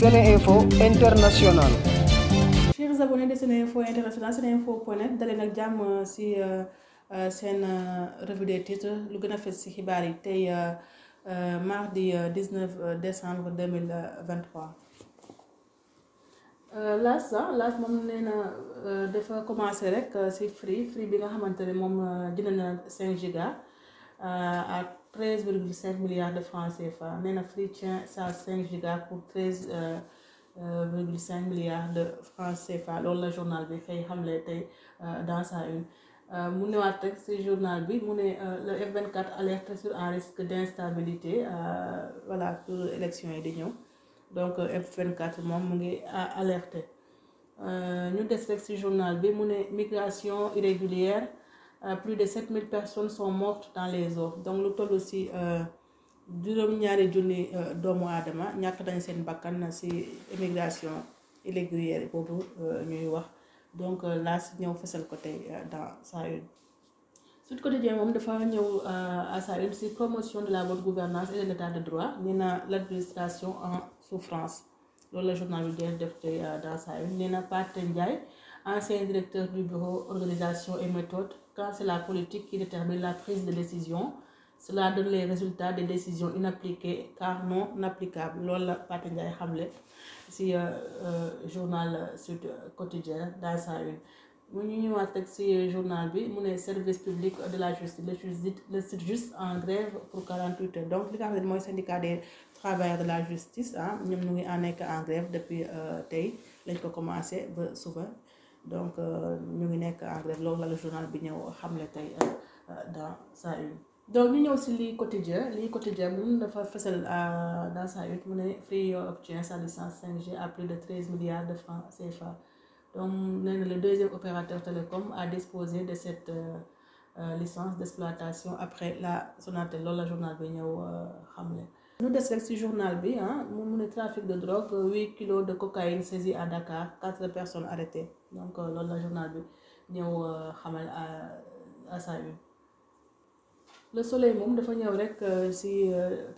SeneInfo International. Chers abonnés de SeneInfo International, SeneInfo.net daleen ak jàmm ci seen revue des titres lu gën a fës ci xibaar yi tey mardi 19 décembre 2023. Las moom nee na dafa commencé rek ci Free bi nga xamante ne moom jënd na 5 giga à 13,5 milliards de francs CFA. nee na Free tient sa 5 giga pour 13,5 milliards de francs CFA. loolu la journal bi xëy xamle tey dans sa une. mu newaat rek ci journal bi mu ne le F24 alerte sur un risque d'instabilité voilà pour élection yi di ñëw. donc F24 moom mu ngi alerté ñu des rek ci journal bi mu ne migration irrégulière plus de 7000 personnes sont mortes dans les eaux. donc lu toll ci juróom-ñaari junni doomu aadama ñàkk nañ seen bakkan ci immigration irrégulière boobu ñuy wax. donc laas ñëw fësal ko tey dans sa une. Sud Quotidien moom dafa ñëw à sa une ci promotion de la bonne gouvernance et de l'état de droit. nee na l'administration en souffrance loolu la journal bi def tey dans sa une. nee na Pathé Ndiaye ancien directeur du bureau organisation et méthode, quand c'est la politique qui détermine la prise de décision, cela donne les résultats des décisions inappliquées car non applicables. loolu la Pathé Ndiaye xamle ci journal Sud Quotidien dans sa une. mu ñu ñëwaat rek ci journal bi mu ne service public de la justice le SYTJUST en grève pour 48 heures. donc li nga xam ne mooy syndicat des travailleurs de la justice ñoom ñu ngi nekk en grève depuis tey lañ ko commencé ba suba. donc ñu ngi nekk en grève loolu la journal bi ñëw xamle tey dans sa une. donc ñu ñëw ci lii quotidien moom dafa fësal dans sa une mu ne Free obtient sa licence 5G à plus de 13 milliards de francs CFA. donc nee na le deuxième opérateur télécom a disposé de cette licence d'exploitation après la Sonatel. loolu la journal bi ñëw xamle. ñu des rek ci journal bi mu ne trafic de drogue 8 kilos de cocaïne saisie à Dakar 4 personnes arrêtées. donc loolu la journal bi ñëw xamal à sa une. Le Soleil moom dafa ñëw rek ci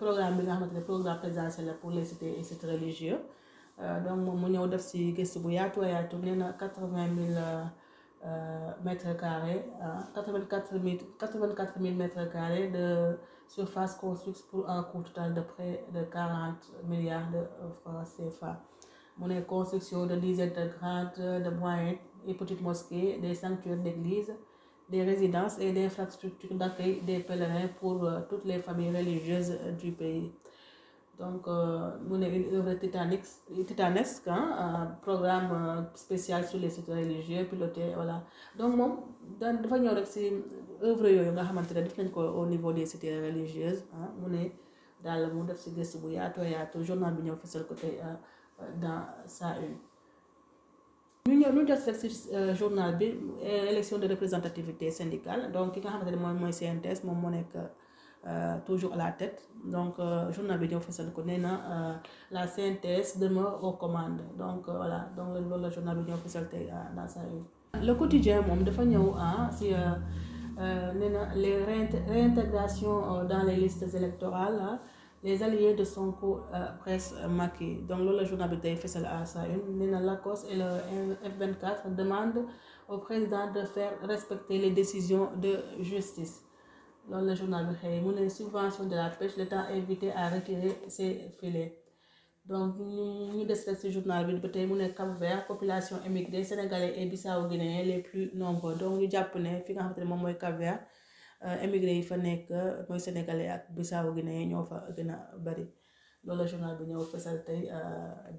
programme bi nga xamante ne programme présidentiel pour les cités et sites religieux. donc moom mu ñëw def ci gëstu bu yaatu nee na 80 000 mètres carrés 84 000 mètres carrés de surface construite pour un coût total de près de 40 milliards de francs CFA. mu ne construction de dizaines de grandes, de moyennes et petites mosquées, des sanctuaires d'églises, des résidences et d'infrastructures d'accueil des pèlerins pour toutes les familles religieuses du pays. donc mu ne une œuvre titanesque programme spécial sur les sites religieux piloté voilà. donc moom dafa ñëw rek ci œuvre yooyu nga xamante ne def nañ ko au niveau des cités religieuses mu ne daal mu def ci gëstu bu yaatu journal bi ñëw fësal ko tey dans sa une. ñu jot rek ci journal bi élection de représentativité syndicale. donc ki nga xamante ne mooy CNTS moom moo nekk toujours à la tête. donc journal bi ñëw fësal ko nee na la CNTS demeure aux commandes. donc voilà donc loolu la journal bi ñëw fësal tey dans sa une. Le Quotidien moom dafa ñëw ci nee na les réintégrations dans les listes électorales les alliés de Sonko presse Macky. donc loolu la journal bi tey fësal à sa une. nee na l'ACOS et le F24 demandent au président de faire respecter les décisions de justice. loolu la journal bi xëy mu ne subvention de la pêche l'État est invité à retirer ses filets. donc ñu des rek ci journal bi ba tey mu ne Cap-Vert population émigrée sénégalais et bissau-guinéens les plus nombreux. donc ñu jàpp ne fi nga xamante ne moom mooy Cap-Vert émigré yi fa nekk mooy sénégalais ak bissau-guinéens ñoo fa gën a bari. loolu la journal bi ñëw fësal tey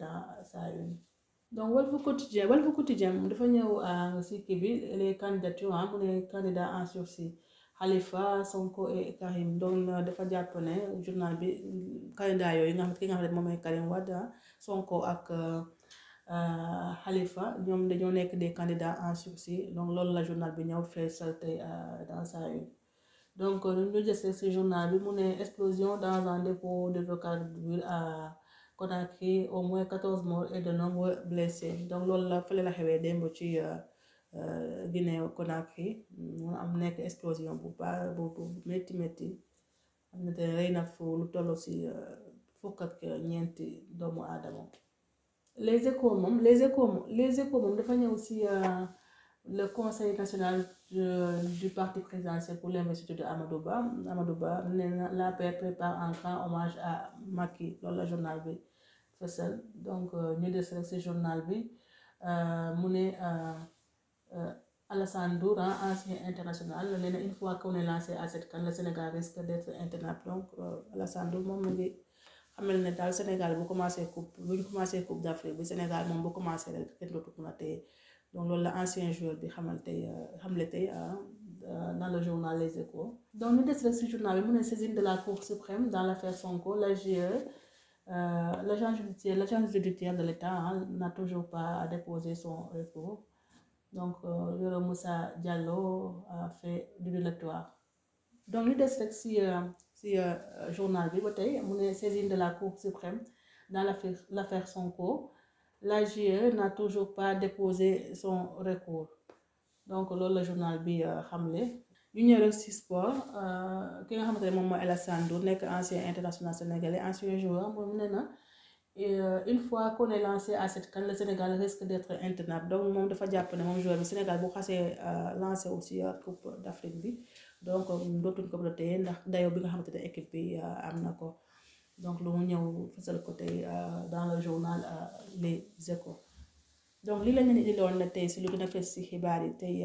dans sa une. donc Walf Quotidien moom dafa ñëw ci kii bi les candidatures mu ne candidat en sursis Khalifa Sonko et Karim. donc dafa jàpp ne journal bi candidat yooyu nga xam ki nga xam ne moom mooy Karim Wade Sonko ak Khalifa ñoom dañoo nekk des candidats en sursis. donc loolu la journal bi ñëw feesal tey dans sa une. donc ñu jësee ci journal bi mu ne explosion dans un dépôt d'hydrocarbures à Conakry, au moins 14 morts et de nombreux blessés. donc loolu la fële la xewee démb ci Guinée Conakry mu am nekk explosion bu métti am na te rey na fu lu toll ci fukk ak ñeenti doomu aadama. les échos moom dafa ñëw ci le conseil national du parti présidentiel pour l'investiture de Amadou Ba nee na l'APR prépare un grand hommage à Macky loolu la journal bi fësal donc ñu des rek ci journal bi mu ne Alassane Ndour ancien international nee na une fois qu'on est lancé à cette CAN le Sénégal risque d'être intenable donc Alassane Ndour moom mu ngi xamal ne daal Sénégal bu commencé coupe d'Afrique bi Sénégal moom bu commencé rek kenn dootu mën a téye donc loolu la ancien joueur bi xamle tey dans le journal Les Échos. donc ñu des rek ci journal bi mu ne saisine de la Cour suprême dans l'affaire Sonko l'AGE l'agence judiciaire de l'État n'a toujours pas déposé son recours donc Yoro Moussa Diallo a fait du dilatoire donc ñu des rek ci journal bi ba tey mu ne saisine de la Cour suprême dans l'affaire Sonko l'AGE n'a toujours pas déposé son recours donc loolu la journal bi xamle ñu ñëw rek ci sport ki nga xamante ne moom mooy Alassane Ndour nekk ancien international sénégalais ancien joueur moom nee na une fois qu'on est lancé à cette CAN le Sénégal risque d'être intenable donc moom dafa jàpp ne moom joueur bi Sénégal bu xasee lancé aussi coupe d'Afrique bi donc dootuñ ko téye ndax dayoo bi nga xamante ne équipe bi am na ko donc lu mu ñëw fësal ko tey dans le journal Les Échos donc lii la ñu indiloon na tey si lu gën a fës si xibaar yi tey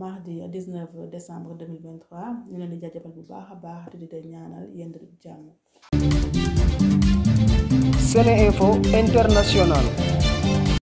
mardi 19 décembre 2023 ñu leen di jaajëfal bu baax a baax te di leen ñaanal yéen jàmm. SeneInfo International.